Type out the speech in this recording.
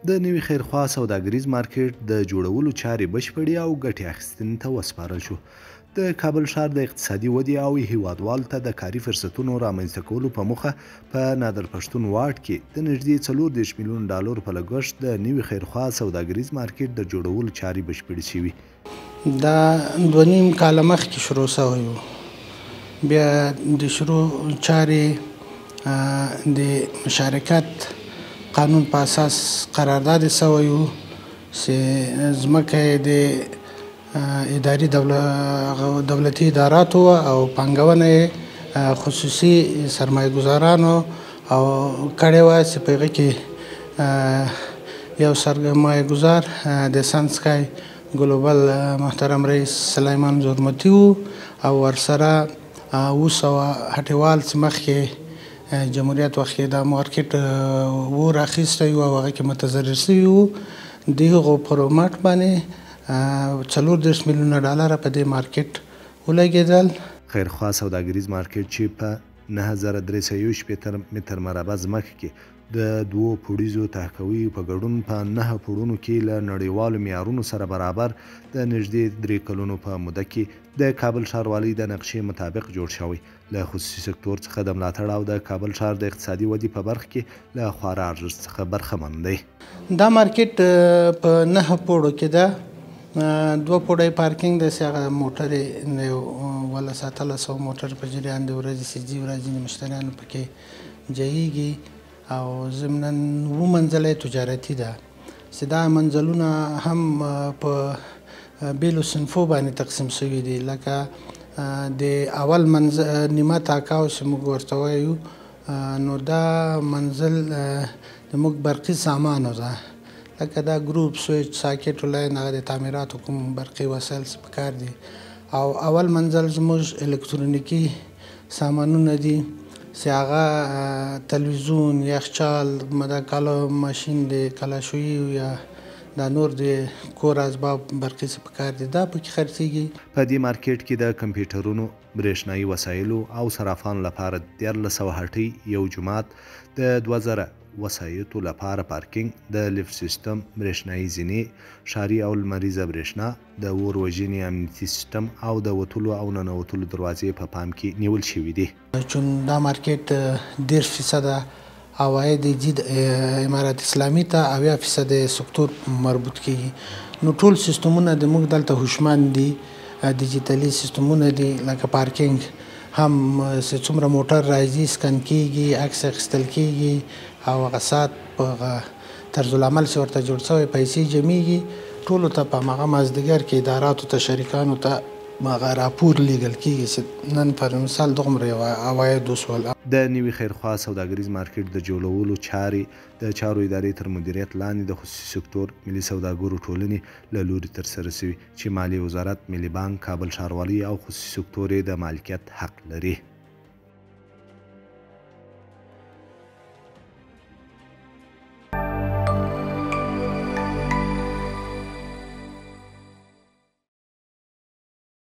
د نوي خیرخواه سوداګریز مارکېټ د جوړولو چارې بشپړې او ګټې اخیستنې ته وسپارل شو. د کابل ښار د اقتصادي ودې او هیوادوالو ته د کاري فرصتونو رامنځته کولو په موخه په نادر پښتون واټ کې د نږدې 34 میلیون ډالرو په لګښت د نوي خیرخواه سوداګریز مارکېټ د جوړولو چارې بشپړې شوي. دا 2.5 کاله مخکې شروع شوی و، بیا د شروع چارې د مشارکت قانون په اساس قرارداد شوی و چې ځمکه یې د اداري دولتي اداراتو او پانګونه یې خصوصي سرمایه ګزارانو او کړې وه چې په هغه کې یو سرمایه ګزار د سن سکای ګلوبل محترم رئیس سلیمان زرمتي و او ورسره 700 هټیوال چې مخکې جمهوریت وخت کې دا مارکیټ ور اخیستی و او هغه کې متضرر شوي وو، د هغو پر مټ باندې 34 میلیونه ډالره په دې مارکیټ ولګېدل. خیرخواه سوداګریز مارکیټ چې په 9361 متر مربع ځمکه کې د 2 پوړیزو تهکویو په ګډون په 9 پوړونو کې له نړیوالو معیارونو سره برابر د نږدې 3 کلونو په موده کې د کابل ښاروالۍ د نقشې مطابق جوړ شوی، له خصوصي سکتور څخه د ملاتړ او د کابل ښار د اقتصادي ودې په برخه کې له خورا ارزښت څخه برخمن دی. دا مارکیټ په 9 پوړو کې ده، 2 پوړی پارکینګ دی چې هغه موټرې 1700 موټر په جریان د ورځې چې ځي ورځې مشتریانو پکې جایږي او ضمناً 9 منزله تجارتي ده چې دا منزلونه هم په بېلو صنفو باندې تقسیم شوي دي، لکه د اول منزل نیمه تاکاو چې موږ ورته وایو، نو دا منزل د موږ برقي سامانو ده، لکه دا ګروپ، سویچ، ساکټ، لاین، هغه د تعمیراتو کوم برقي وسایل چې پکار دي. او اول منزل زموږ الکترونیکي سامانونه دي چې هغه تلویزیون، یخچال، دا کالو ماشین دی، کلاشویي یا دا نور د کور اسباب برقي څه پکار دي، دا پکې خرڅېږي. په دې مارکیټ کې د کمپیوټرونو، برېښنايي وسایلو او صرافانو لپاره 1300 هټۍ، یو جومات، د 2000 وسایطو لپاره پارکینګ، د لفټ سیستم، برېښنايي زینې، ښاري او لمریزه برېښنا، د اور وژنې امنیتي سیستم او د وتلو او ننوتلو دروازې په پام کې نیول شوي دي. چون دا مارکیټ 30% عواید یې ځي امارت اسلامي ته، 70% سکتور مربوط کېږي، نو ټول سیستمونه د موږ دلته هوشمند دي، دیجیتالي سیستمونه دي، لکه پارکینګ هم چې څومره موټر راځي سکن کېږي، عکس اخیستل کېږي او هغه ساعت په هغه طرزالعمل چې ورته جوړ شوی پیسې جمعېږي، ټولو ته په هماغه مازدیګر کې اداراتو ته، شریکانو ته هغه راپور لیږل کېږي چې نن پر مثال دغومره یو عواید وشول. د نوي خیرخواه سوداګریز مارکیټ د جوړولو چارې د چارو ادارې تر مدیریت لاندې د خصوصي سکتور ملي سوداګرو ټولنې له لوري ترسره شوي چې مالي وزارت، ملي بانک، کابل ښاروالۍ او خصوصي سکتور یې د مالکیت حق لري.